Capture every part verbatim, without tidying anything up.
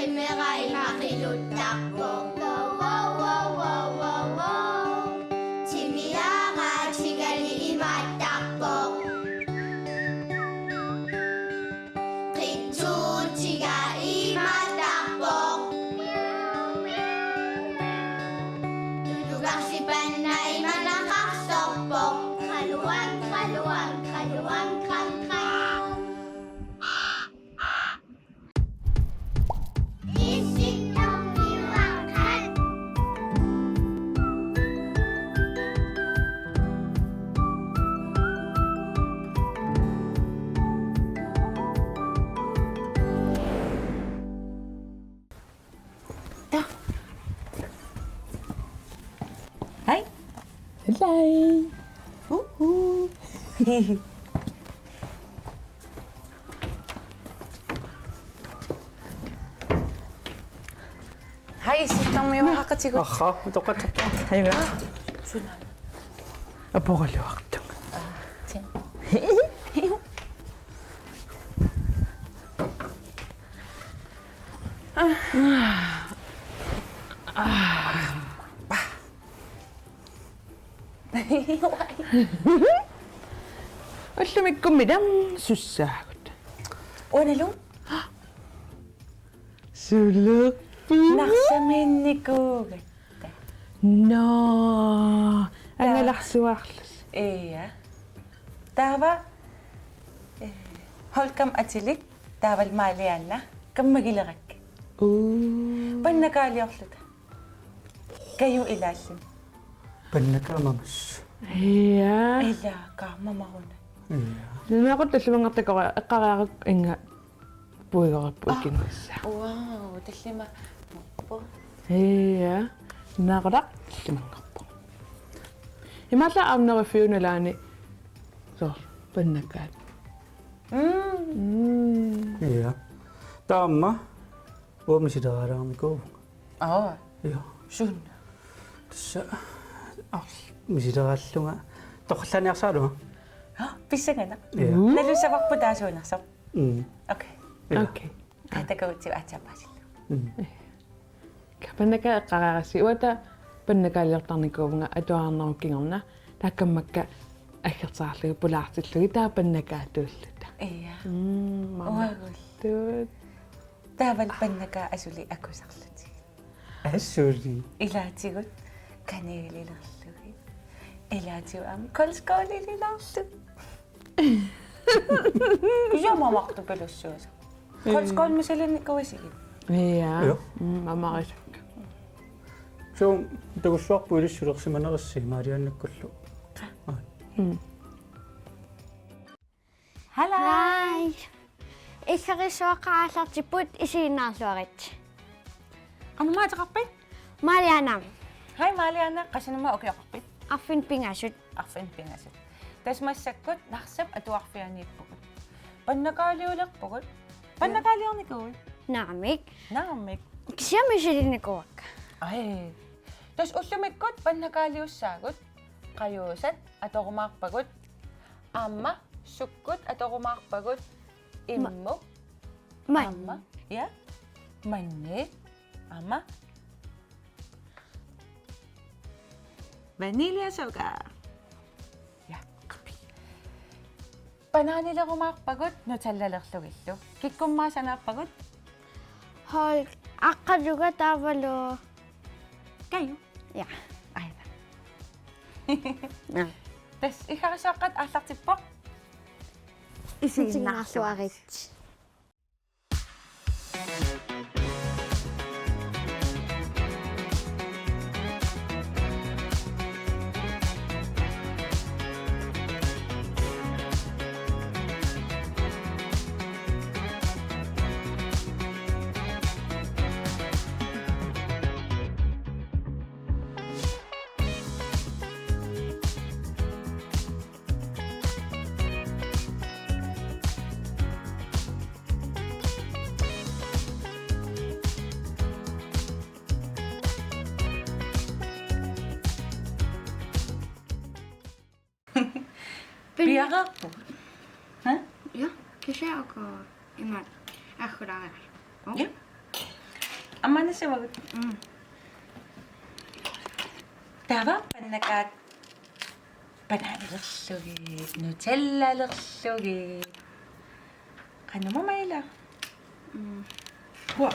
Timera ima qiluttarpoq. Wow, wow, wow, wow, wow, wow. Timiara tigali imaattarpoq. Qitsuutiga imaattarpoq. Tulugarsi panna imanaqarsorpoq. Qaluang, qaluang, qaluang, qang, qang. Hej. Hej. Uhu. Hej, sittarmiuaraqatigut. Aha, utoqqatserpunga. Hej. Aporaluartunga. Ullumikkummi taama sussaagut. Uanalu? Sulerpunga. Narsamiinnikuugatta. Nå. Taa- Angalarsuarlusi. Ia. Taava, eh, Holkam atilik, taavalu Maalianna, kammagilerakku. Uu. Pannakaaliorluta. Kaju ilaalluni. Pannakaamamas. Ia. Ila kaamamaruna. Ia. Nunaqut tallimanngortakora eqqariaruk inga puigorippu ikinnissaa. Wow, tallimanngorpoq. Ia. Nunaqutaq tallimanngorpoq. Imaallaat aamma neriffiunalaani soorlu pannakaat. Mm. Mm. Ia. Taama uanga misileraalaarnikuuvunga. Aa. Ia. Suna? Tassa arl-, misileraallunga torrallaaniarsaralunga. Ha, pissanganaq. Ia. Mm. Nalusavarput taava suunersoq. Mm. Okay. Ia. Okay. Aa, takugutsigu aatsaat paasillugu. Mm. Pannakaat eqqariarassi uanga pannakaaliortarnikuuvunga atuarnerup kingorna. Taakku kammakka aggertarlugit pulaartillugit taava pannakaatulluta. Ia. Mm, uagut. Mamartut. Taavalu pannakaat asuli akusarlutigit. Asuli. Ilaatigut kanelilerlugit. Ilaatigut aamma koldskålilerlugit. Kisianni mamartupilussuusoq. Koldskål misilinnikuuisigit. Ia. Ia. Mm, mamarisakka. Suu, takussuarput ilissi sulersimanerissi Maaliannakkullu. Aa. Mm. Hallo. Hej. Iggarissuaqqat aallartipput, isiginnaarluaritsi. Qanoq ateqarpit? Maalianna. Hej Maalianna, qassinik ukioqarpit? Arfineq pingasut. Arfineq pingasut. Tassa massakkut Narsap atuarfianiippugut. Pannakaaliulerpugut. Pannakaaliornikuuit? Naamik. Naamik. Kisianni misilinnikuuakka. Aj. Tassa ullumikkut pannakaaliussaagut. Qajuusat atorumaarpagut. Aamma sukkut atorumaarpagut. Ma-, immuk. Man-. Aamma. Ja. Manni. Aamma. Vaniljesukker. Ja. Banaanilerumaarpagut Nutellalerlugillu. Kikkummaassanaappagut? Hold, aqqaluga taavalu. Kaju. Ja. Aina. Ja. Tassa iggarissuaqqat aallartippoq. Isiginnaarluaritsi. Piareerpugut. Ha? Ja, kisianni uku imaat aggulaariarlugu. Ja. Aamma annassavagut. Mm. Taava pannakaat banaanilerlugit, Nutellalerlugit. Qanoq maila? Mm. Hua.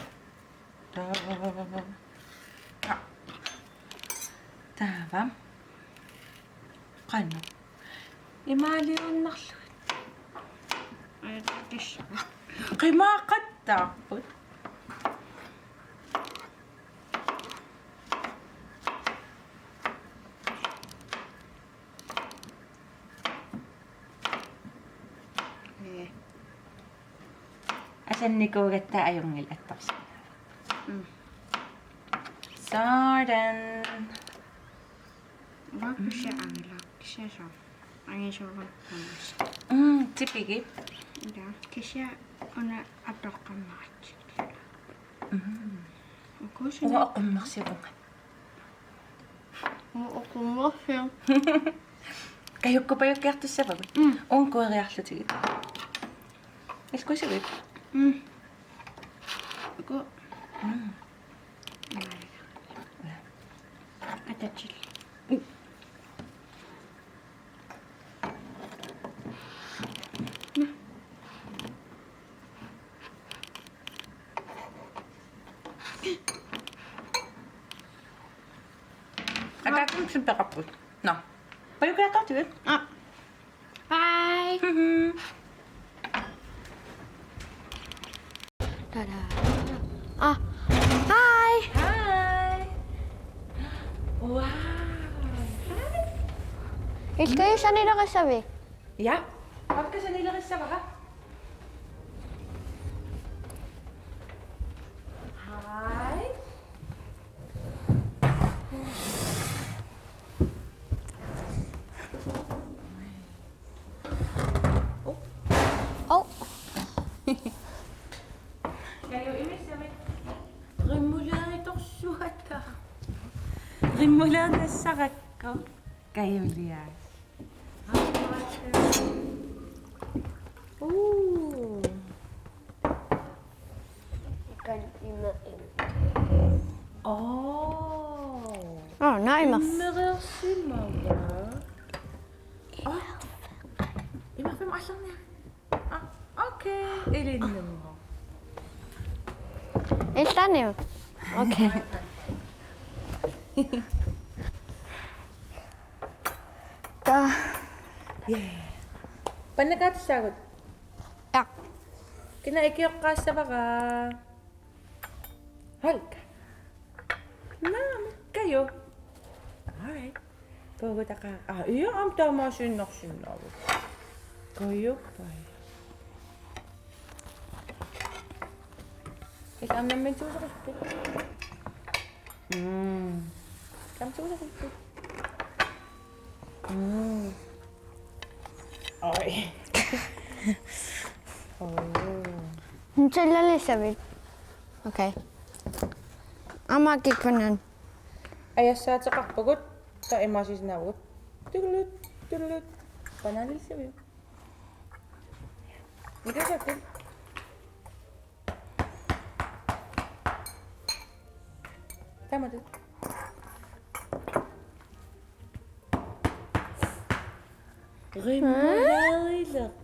Taava. Taava. Qanoq? Imaaliuinnarlugit. Qimaaqattaarput. Ee. Asannikuugatta ajunngilaq attorsinnaavara. Mm. Sådan. Uanga kisianni angilaq. Kisianni soorlu. Angisuugaluarpara. Mm, tipigik. Ila, kisianni una atoqqammeratsigit. Mm. Uku suna. Uanga oqummersivunga. Uanga oqummersiuk. Kajukku pajukkiartussavagut. Mm. Uunga kueriarlutigit. Ilkuisavit? Mm. Uku. Mm. Atatillu. Ataatsimi peqarpugut. Nå. Pajukkiartutigit? Aa. Bye. Mhm. Tada. Ah. Hi. Hi. Wow. Ilkka sanilerissavi? Ja. Ilkka sanilerissavara. Hi. Oh. Kaju imissamit. Remouladetorsuata. Remoulade nassarakku. Kajuliaas. Uu. Kan ima im. Oh. Oh, naimaf. Immereersimava? Oh. Imaffimmi allarnia. Ah, okay. Ilinnummo. Illanimmi. Okay. Ta. Yeah. Pannakaatissaagut? Ja. Kina ikioqqaassavara? Holka. Naamik, Kaju. All right. Puugutaqaaq. Aa, ia, aamma taamaasiinnarsinnaavugut. Kajuppai. Ilaa, aamma nammineq tuuseqarpit? Mm. Aamma tuuseqarpit? Mm. Oj. Oh. Nutellalissavit? Okay. Aamma kikkunan. Ajassaateqarpugut, taava imaasiinnaavugut. Tulut, tulut. Banaanilissaviuk? Mikä se on? Taamatut. Remouladelerpaa.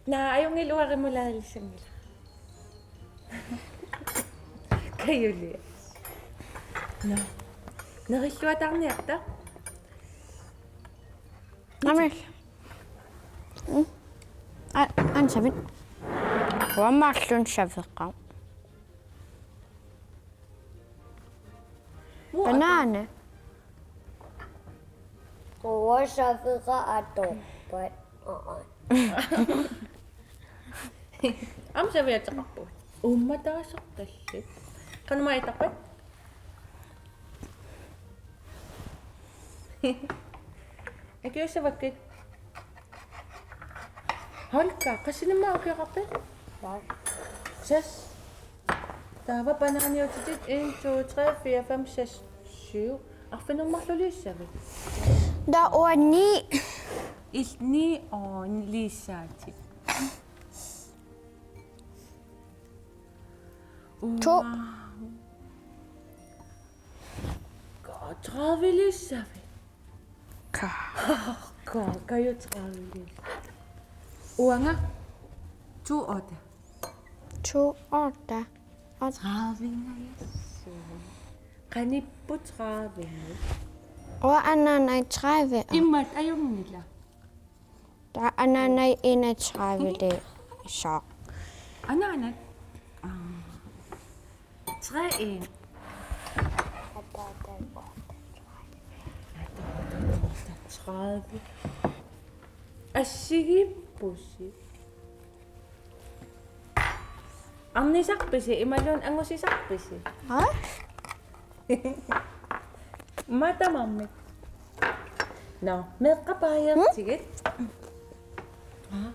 Naa, ajunngilaq, uanga remouladelissanngilaq. Kajulia. Nå. Nerilluataarniarta. Aamma. Mm. A-, aamma savit. Uanga marlunnik saveqaaq. Banana. Uanga saveqaaq atorpat. Aa. Aamma saviateqarpugut. Uummataasortallit. Qanoq maani ittarpat? Ikiussavakkit. Holka, qassinik aamma ukioqarpit? Seks. Seks. Taava banaaniutitit en, to, tre, fire, fem, seks, Siu, arfineq-marluliissavit? Taava uani. Illit ni, oo, liissaatit. To. Wow. Ka-, tredive-liissavit? Ka. Ka-, Kaju tredive-liis. Uanga? To otte. To otte. Tredive-ngajassuuvoq. Qanipput tredive-ngut? Uanga anaanai tredive. Imaat ajunngilaq. Taava anaanai enogtredive-li soq. Anaanat. Aa. Tre en. Tredive. Assigiippussi. Arnisarpisi, imaluunniit angusisarpisi? Haa? Maat tamarmik. Nå, meeqqat paajartigit. Haa?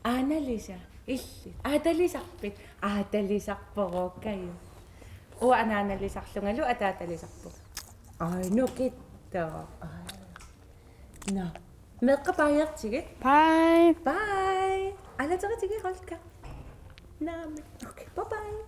Aanalisat, illit. Aatalisarpit? Aatalisarpoq, Kaju. Uanga anaanalisarlungalu ataatalisarpunga. Ai, nukittoq. Ai. Nå. Meeqqat paajartigit. Bye. Bye. Aalateritigit, Olga. Naamik. Okay, bye bye.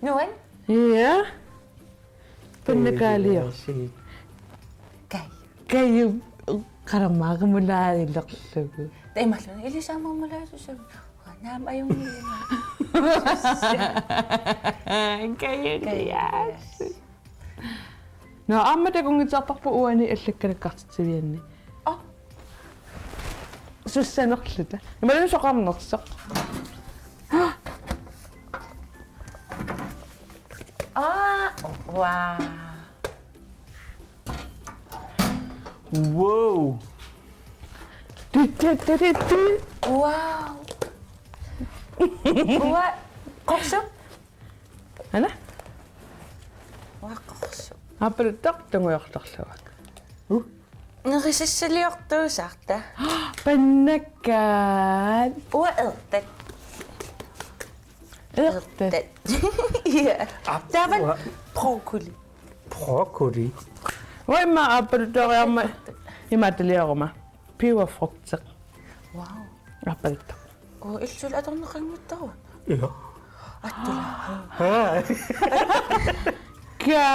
Nuan? Ja. Pannakaalior. Kaju. Kaju, qaramaarimulaalerlugu. Taamaallutik, ilissi aamma mulaasussaavit. Naamik ajunngilaq. Kaju, Kaju. Nå, aamma takunngitsoorparput uani allakkalakkartitsivianni. Aa. Sussanerluta. Imaluunniit soqarnersoq. Aa, wow. Wow. Ti, ti, ti, ti, ti. Wow. Wow. Qorsuk. Ana? Uaqqorsu. Aappaluttoq tungujortorlugu. Uh. Nerisassaliortuusarta. Pannakaat. Uanga ertat. Ertat. Ertat. Ja. Aap, taava uanga broccoli. Broccoli. Uanga immaqa aappaluttooriarmat imaattalioruma. Peberfrugter. Wow. Aappaluttoq. Oo, illit atorneqanngittaruna. Ja. Attula. Haa. Ka.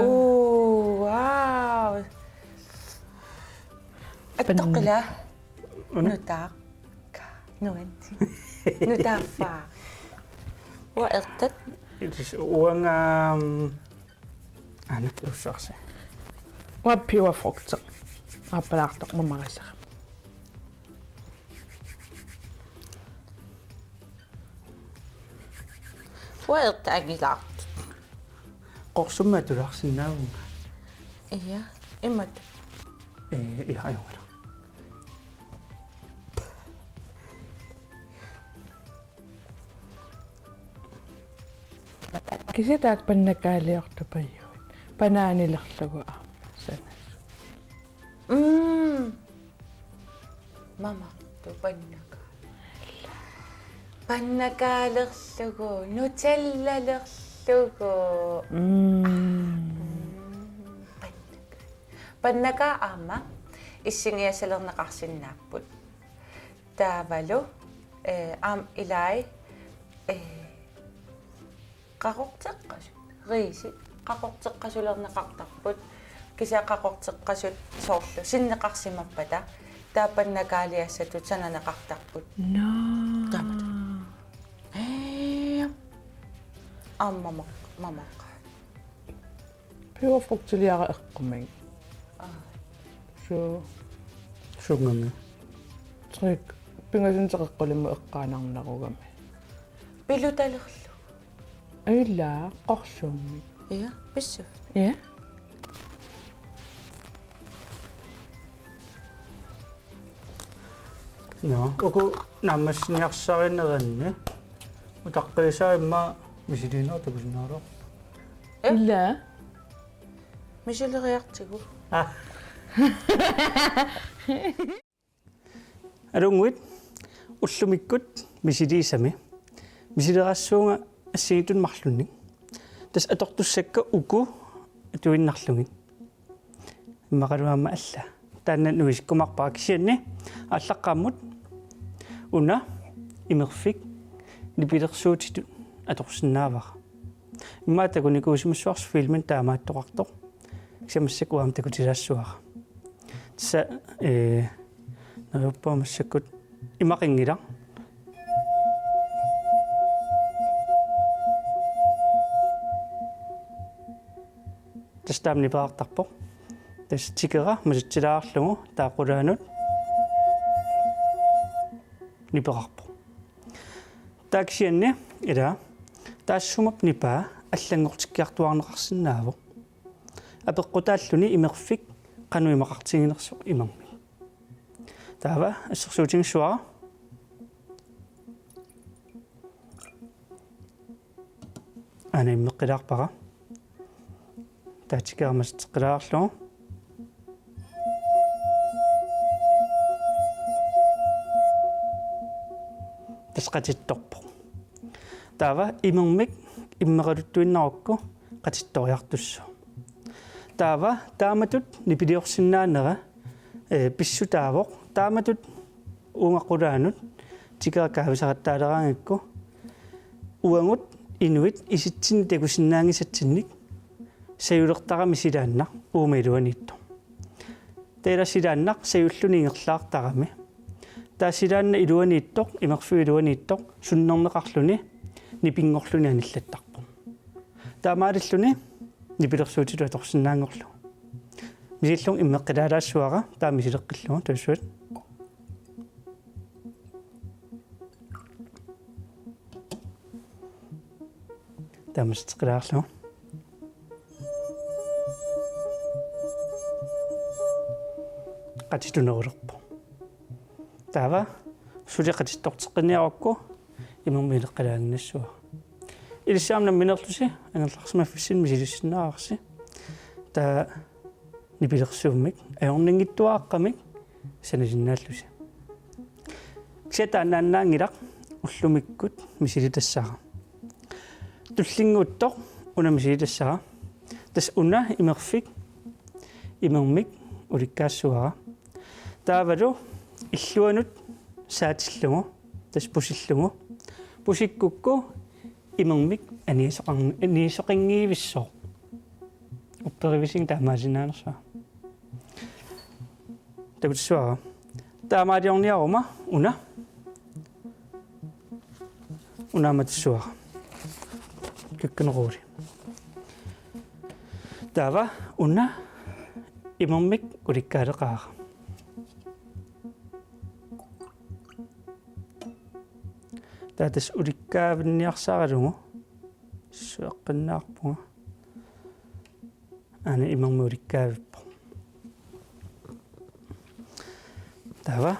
Oo, wow. Attoqqila. Una. Nutaaq. Nuan. Nutaaffa. Uanga ertat. Illit uanga, mm, Aana ussarsi. Uanga peberfrugter. Aappalaartoq mamarisara. Uanga ertat angilaartut. Qorsummi atulaarsinnaavunga. Ja, imatut. Ee, ja, ajunngilaq. Kisianni taakku pannakaaliortupajuit. Banaanilerlugu aamma sanasut. Mm. Mamartut pannaka-. Pannakaalerlugu, Nutellalerlugu. Mm. Mm, pannaka-. Pannakaat aamma issinngiassalerneqarsinnaapput. Taavalu, eh, aamma ilai, eh, qaqorteqqasut, riisi, qaqorteqqasulerneqartarput, kisianni qaqorteqqasut soorlu sinneqarsimappata, taava pannakaaliassatut sananeqartarput. Naa. Taamatut. Eh, aamma mamaq-, mamaqaat. Peberfrugtiliara eqqumagit. Aa. Suu. Suugami. Trik. Pingasunik teqeqqulimmut eqqaanarnerugami. Pilutalerlugu. Ilaa, qorsummik. Ja, pissavaa. Ja. Nå, uku naammassiniarsarineranni. Utaqqilisa imma misiliineq takusinnaavoq. Ila. Misileriartigu. Ah. Alunnguit ullumikkut misiliisami. Misileraassuunga assigiinngitsunik marlunnik. Tassa atortussakka uku atuinnarlugit. Immaqalu aamma alla. Taanna nuisikkumaarpara kisianni aallaqqaammut una imerfik nipilersuutitut atorsinnaavara. Immaqa takunikuusimassavarsi filmimi taamaattoqartoq. Kisianni massakkut aamma takutilaassavara. Tassa, ee, neriuppunga massakkut imaqanngilaq. Tassa taama nipeqartarpoq. Tassa tikera masitsilaarlugu taava qulaanut nipeqarpoq. Taava kisianni ila taassuma nipaa allanngortikkiartuaarneqarsinnaavoq. Apeqqutaalluni imerfik qanoq imaqartiginersoq imermik. Taava assersuutigissavara. Aana immeqqilaarpara. Taava tikera masitseqqilaarlugu. Tassa qatittorpoq. Taava imermik immeqaluttuinnarukku qatittoriartussooq. Taava taamatut nipiliorsinnaanera, ee, pissutaavoq. Taamatut uunga qulaanut tikera kaavisaqattaaleraangakku uagut inuit isitsinnik takusinnaanngisatsinnik sajulertarami silaannaq uuma iluaniittoq. Taava silaannaq sajulluni ingerlaartarami. Taava silaannaq iluaniittoq, imerfiup iluaniittoq, sunnerneqarluni, nipinngorluni anillattarpoq. Taamaalilluni nipilersuutitut atorsinnaanngorlugu. Misillunga immeqqilaalaassavara, taava misileqqillugu, tassa. Taava masitseqqilaarlugu. Qatitunerulerpoq. Taava suli qatittorteqqinniarukku imermik ileqqilaaginnassavara. Ilissi aamma nammineerlusi angerlarsimaffissinni misilissinnaavarsi. Taava nipilersuummik ajornanngitsuaraqqamik sanasinnaallusi. Kisianni taannaannaanngilaq ullumikkut misilitassara. Tullinnguuttoq una misilitassara. Tassa una imerfik imermik ulikkaassavara. Taavalu illuanut saatillugu, tassa pusillugu. Pusikkukku imermik anisoqarn-, anisoqanngivissoq. Upperivisigit taamaasinnaanersuaq. Takutissavara. Taamaaliorniaruma una. Una aamma tassa kukkuneruuli. Taava una imermik ulikkaaleqaara. Taava tassa ulikkaavinniarsaralugu sueqqinnaarpunga. Aana imermik ulikkaavippoq. Taava.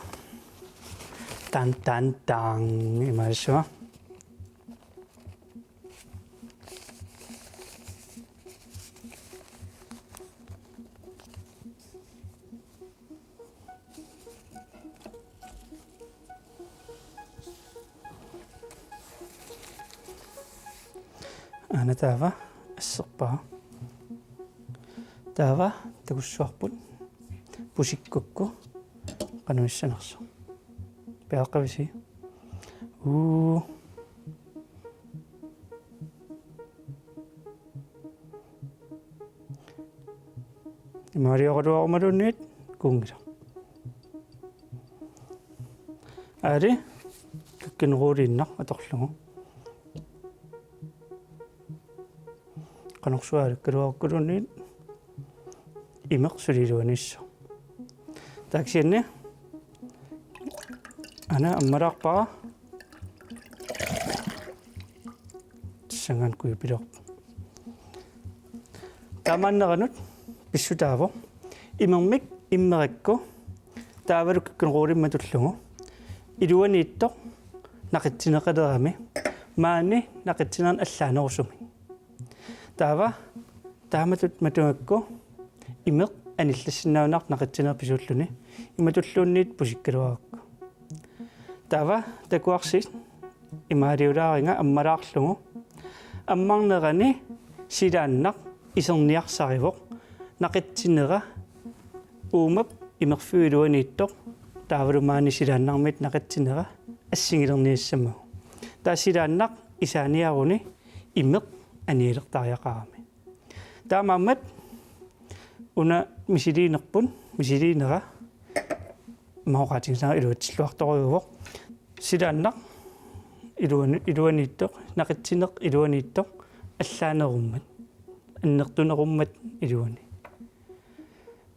Tan, tan, tan. Imaassuaq. Aana taava asserpara. Taava takussuarput pusikkukku qanoq issanersoq. Piareeqqavisi? Uu. Imaalioraluarumaluunniit kuunngilaq. Aali, kukkuneruuliinnaq atorlugu. Qanorsuaq aalakkaluarukkuluunniit imeq suli iluaniissoq. Taava kisianni aana ammalaarpara. Tassanngaannaq kujapiloorpoq. Taamaanneranut pissutaavoq imermik immerakku taavalu kukkuneruulimmik matullugu iluaniittoq naqitsineqalerami Maani naqitsineq allaanerusumik. Taava taamatut matugakku imeq anillassinnaaneq naqitsineq pisuulluni imatulluunniit pusikkaluarakku. Taava takuarsi imaaliulaaringa ammalaarlugu. Ammarnerani silaannaq iserniarsarivoq naqitsinera uumap imerfiup iluaniittoq taavalu maani silaannarmiit naqitsinera assigilerniassamagu. Taava silaannaq isaaniaruni imeq anialertariaqarami. Taamaammat una misiliinerput, misiliinera mauqaatigisanga iluatsilluartorujuuvoq. Silaannaq iluani-, iluaniittoq, naqitsineq iluaniittoq, allaanerummat, annertunerummat iluani.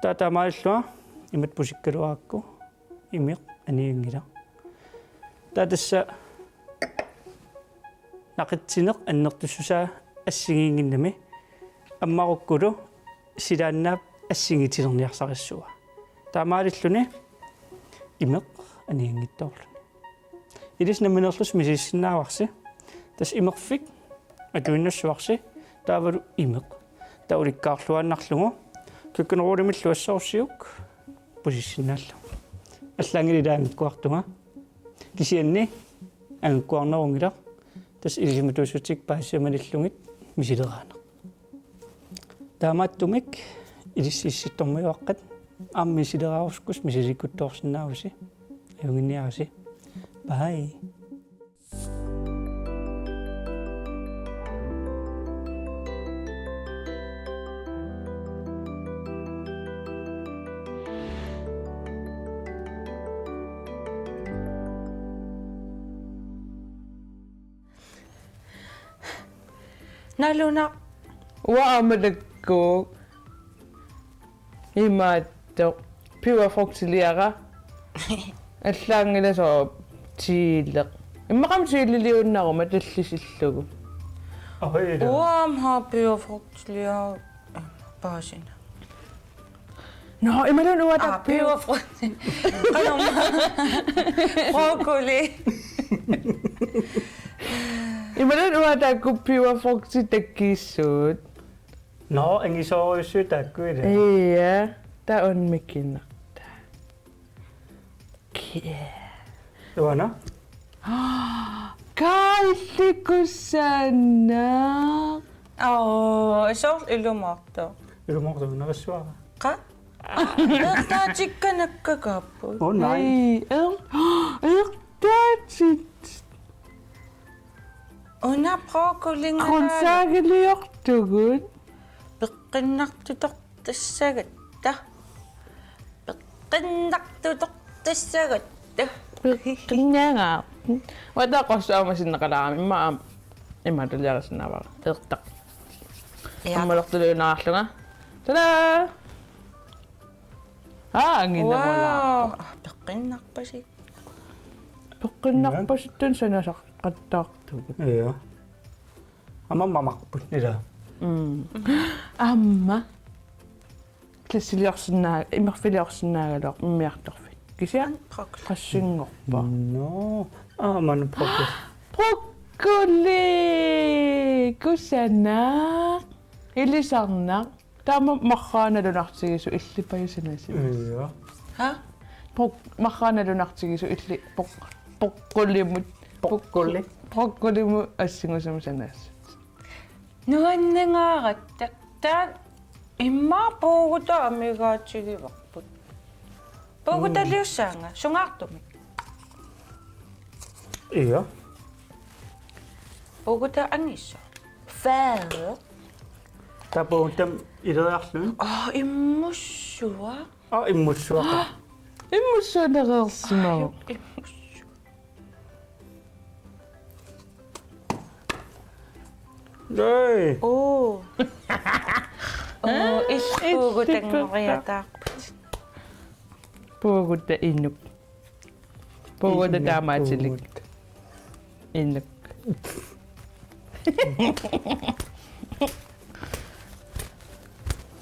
Taava taamaalillunga imatut pusikkaluarakku imeq anianngilaq. Taava tassa naqitsineq annertussusaa assigiinnginnami ammarukkulu silaannaap assigiitilerniarsarissua. Taamaalilluni imeq anianngitsoorluni. Ilissi nammineerlusi misilissinnaavarsi. Tassa imerfik atuinnassuarsi taavalu imeq. Taava ulikkaarluaannarlugu køkkenrullemillu assorussiuk pusissinnaallugu. Allaanngilaq angakkuartunga. Kisianni angakkuarnerunngilaq. Tassa ilisimatuussutsikkut paasisimanillugit misileraaneq. Taamaattumik ilissi Issittormiuaqqat aamma misileraarusukkussi misilikkuttoorsinnaavusi. Ajunnginniarisi. Bye. Nalunaq. Uanga aamma taakku. Imaattoq. Peberfrugtiliara. Allaanngilaq soorlu chili. Immaqami chililiuinnaruma tallisillugu. Oi, ila. Uanga aamma peberfrugtiliara paasina. Nå, imaluunniit uanga Ah, taakku. Peberfrugt. Qanormaa. Broccoli. Imaluunniit uanga taakku peberfrugtit takkussaagut. Nå, angisoorujussuit taakku ila. Ja, taava unmikinnertaa. Kia. Uanga? Kaallikussaanna. Oo, soorlu ilumoortoq. Ilumoortoq narissuara. Qa? Eqqaatikka nakkakaapput. Oh, nej. Ei, er-, eqqaatit. Una broccolinngaanniit. Grøntsagsliortugut. Peqqinnartutortassagatta. Peqqinnartutortassagatta. Peqqinnanga. Uanga taava qassuama sinneqalaarami. Immaqa aamma imaattuliarisinnaavara. Eertaq. Ja. Aammalertuluinnarlunga. Tada! Aa, anginerulaarpoq. Wow. Ah, peqqinnarpasik. Peqqinnarpasittut sanasoqattaartugut. Ja. Aamma mamarput ila. Mm. Aamma. Klassiliorsinnaa-, imerfiliorsinnaagaluarpoq immiartorfik. Kisianni Broccoli. Qassinngorpoq. Nå. Aamma broccoli. Broccoli! Kusanaq. Ilisarnaq. Taama marraanut nalunartigisoq illit pajusinasivit. Ja. Ha? Brok-, marraanut nalunartigisoq illit brok-, brokkolimut. Broccoli. Brokkolimut assingusumik sanassat. Nuanningaaratta. Taanna immaqa puugutaq amigaatigivarput. Puugutaliussaanga, sungaartumik. Ja. Puugutaq angisooq. Fad. Taava puugutaq ileriarluni. Aa, immussuaq. Aa, immussuaq. Immussuaq nereersimavoq. Aa, immussuaq. Nej. Oo. Oo, illit puugutaq anngoriataarput. Puugutaq inuk. Puugutaq inuk taamaatilik. Puugutaq. Inuk.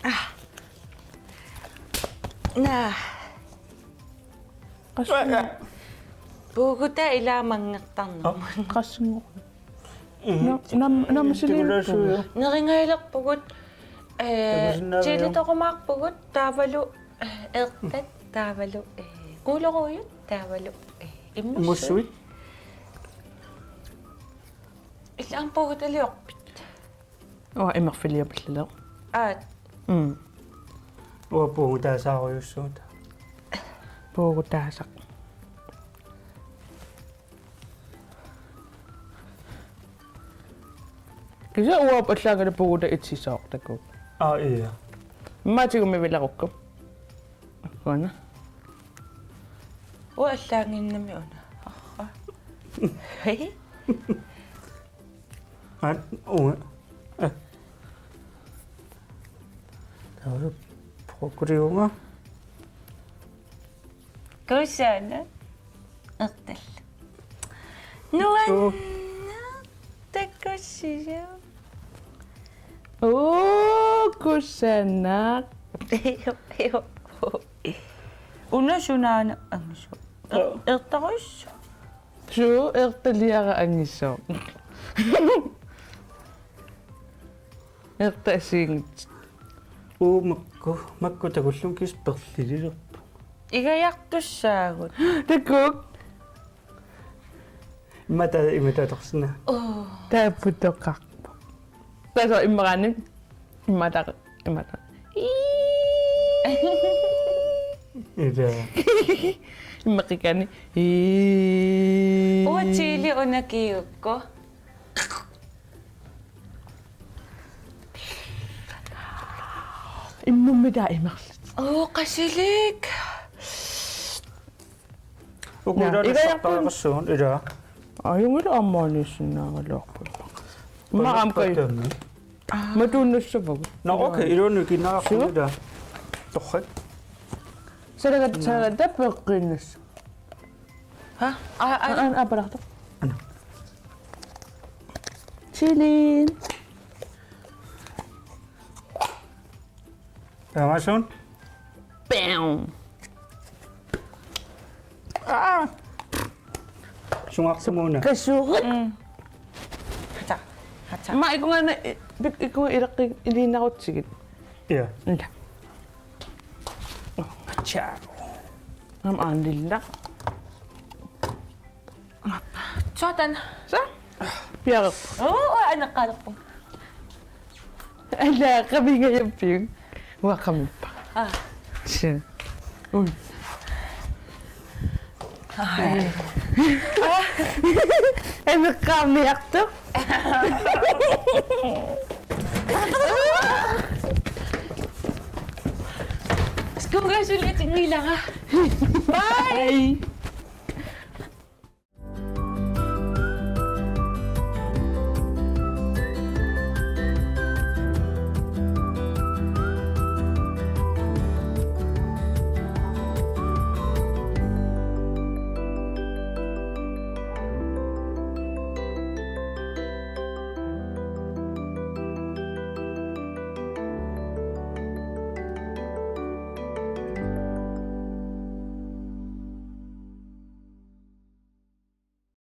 Ah. Naa. Qassinngor-. Puugutaq ilaa manngertarnermut. Qassinngor-. Naam-, naammassiliivipput. Neringajalerpugut, ee, chilitorumaarpugut, taavalu, ee, ertat, taavalu, ee, gulerodit, taavalu, ee, immersuit. Immersuit. Illit aamma puugutaliorpit? Uanga imerfiliapallaleq. Aat. Mm. Uanga puugutaasarujussuuvoq. Puugutaasaq. Kisianni uanga allaanngilaq puugutaq itsisooq takuuk. Aa, ia. Immaqa tigummivilerukku. Uanga. Uanga allaannginnami una. Arra. Hej. Aat, uanga. Eh. Taava broccoliunga. Kusanaq. Ertallu. Nuanneq. Takusiuk. Uu, kusanaq. Una sunaana angisoq. Er-, ertarus. Suu, ertaliara angisoq. Ertasiinngitsoq. Uu, makku, makku takullunga kisianni perlililerpoq. Igajartussaagut. Takuuk. Immaqa taava immaqa atorsinnaavoq. Oo. Taapputoqarpoq. Taava immaqa aamma immaqa taava, immaqa taava. Ila. Immaqa qikani. Ii. Uanga chili una kiukku. Immummi taava imerlutik. Oo, qasilik. Uku. Naa, ila ilajarpun- nassartariaqassuugut, ila. Ajunngilaq aamma aniissinnaagaluarput. Immaqa aamma kai. Pallattaammi. Matuunnassavagut. Nå, okay, iluanut ikinnerarput. Suu. Ila. Torrak. Salagat, mm, salagatta peqqinnassaaq. Ha? Aa, aa. Aa, aa, aa, palartoq. Ana. Chili. Taamaassaaq. Bam. Aa. Sungaartumuuna. Kasuugut. Mm. Hata. Hata. Ma ikunga na, pik-, ikunga ilaqqi-, iliinnarutsigit. Ia. Nda. Cha. Am andilla. Sådan. Så? Bjerg. Åh, oh, aneqqaalerpunga. Ala, qamingajappiuk. Uanga qamippa. Aa. Så. Ui. Aa. Aneqqaarniartoq. Skugasulatinngilara. Bye. Hej.